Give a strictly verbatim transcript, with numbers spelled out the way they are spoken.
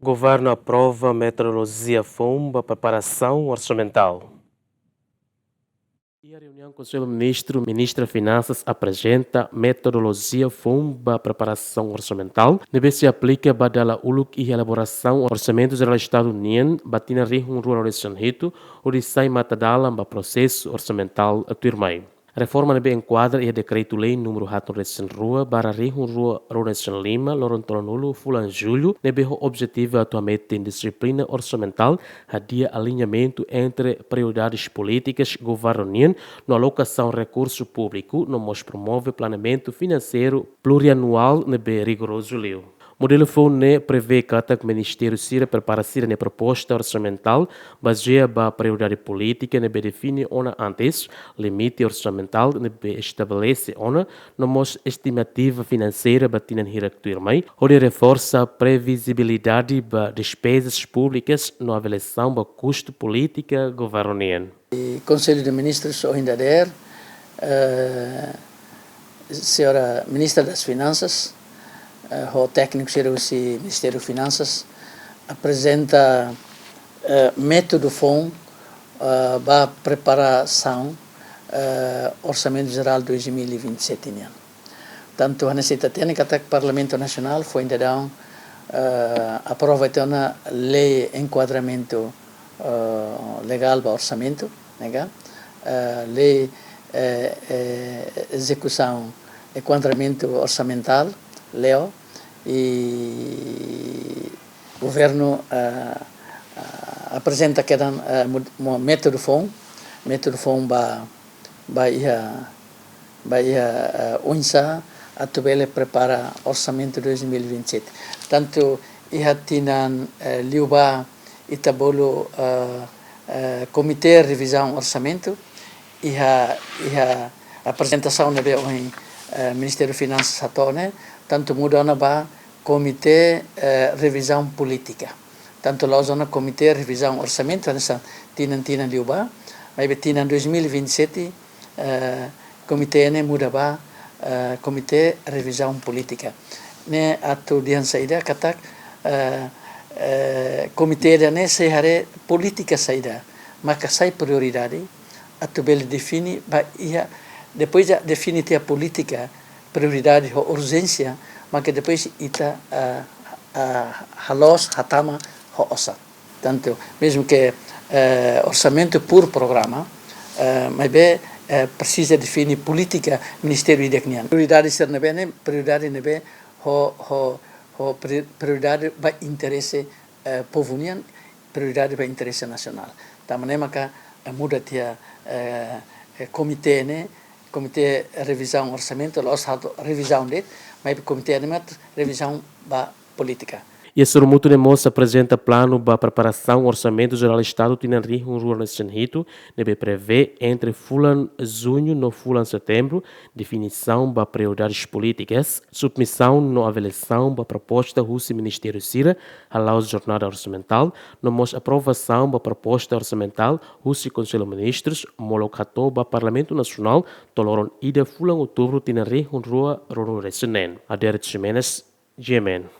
Governu aprova metodolojia foun ba preparasaun orsamentál. Iha reuniaun Konsellu Ministru, Ministra Finansas aprezenta metodolojia foun ba preparasaun orsamentál ne'ebé sei aplika ba dala uluk iha elaborasaun Orsamentu Jerál Estadu nian ba tinan rihun rua ruanulu-resin-hitu, hodi sai matadalan ba prosesu orsamentál tuirmai. Reforma ne'ebé enkuadra iha Dekretu-Lei númeru haatnulu-resin-rua barra rihun rua ruanulu-resin-lima, loron tolunulu fulan Jullu, ne'ebé ho objetivu atu hametin dixiplina orsamentál, hadi'a aliñamentu entre prioridades polítikas governu nian no alokasaun rekursu públiku, no mós promove planeamentu finanseiru plurianuál ne'ebé rigorozu liu. Modelu foun ne'e prevee katak ministériu sira prepara sira-nia proposta orsamentál bazeia ba prioridade polítika ne'ebé define ona antes, limite orsamentál ne'ebé estabelese ona, no mós estimativa finanseira ba tinan hirak tuirmai, hodi reforsa previzibilidade ba despezas públikas no avaliasaun ba kustu polítika governu nian. E Conselho de Ministros ohin dadeer, eh, Senhora Ministra das Finanças, eh, ho tékniku sira husi Ministériu Finansas, aprezenta, eh, métodu foun, eh, ba preparasaun, eh, Orsamentu Jerál dois mil e vinte e sete nian. Tantu hanesan ita hatene katak Parlamentu Nasionál foin daudaun, eh, aprova tiha ona lei enkuadramentu, eh, legál ba orsamentu, ne'e ka, eh, lei, eh, eh, ezekusaun, enkuadramentu orsamentál, leo, i governu, eh, eh, aprezenta kedan, eh, mod-, mo-, métodu foun, métodu foun ba, ba iha, ba iha, eh, oinsá atu bele prepara orsamentu dois mil e vinte e sete. Tantu iha tinan, eh, liubá ita bolu, eh, eh, Komité Revizaun Orsamentu, iha, iha aprezentasaun ne'ebé ohin, eh, Ministériu Finansas hato'o ne'e, tantu muda ona ba Komité, eh, Revizaun Polítika. Tantu la'ós ona Komité Revizaun Orsamentu, hanesan tinan-tinan liubá, maibé tinan dois mil e vinte e sete, eh, komité ne'e muda ba, eh, Komité Revizaun Polítika. Ne'e atu dehan saida katak, eh, eh, komité ida-ne'e sei haree polítika saida maka sai prioridade, atu bele define ba iha, depois de define tiha polítika, prioridade ho urjénsia, maka depois ita, ah, ah, haloos, hatama ho osan. Tantu, mezmu ke, eh, orsamentu por programa, eh, maibé, eh, presiza define polítika ministériu ida-ne'e nian. Prioridade sira ne'ebé ne'e, prioridade ne'ebé ho, ho, ho pri-, prioridade ba interese, eh, povu nian, prioridade ba interese nasionál. Tanba ne'e maka, eh, muda tiha, eh, eh, komité ne'e, Komité Revizaun Orsamentu, la'ós atu revizaun de'it, maibé komité ne'e mak revizaun ba polítika. Iha sorumutu ne'e mós aprezenta planu ba preparasaun Orsamentu Jerál Estadu tinan rihun rua ruanulu-resin-hitu, ne'ebé prevee entre fulan Juñu no fulan Setembru, definisaun ba prioridades polítikas, submisaun no avaliasaun ba proposta husi ministériu sira, hala'o jornada orsamentál, no mós aprovasaun ba proposta orsamentál husi Konsellu Ministrus, molok hato'o ba Parlamentu Nasionál, to'o loron ida fulan Outubru tinan rihun rua ruanulu-resin-neen. Adérito Ximenes, G M N.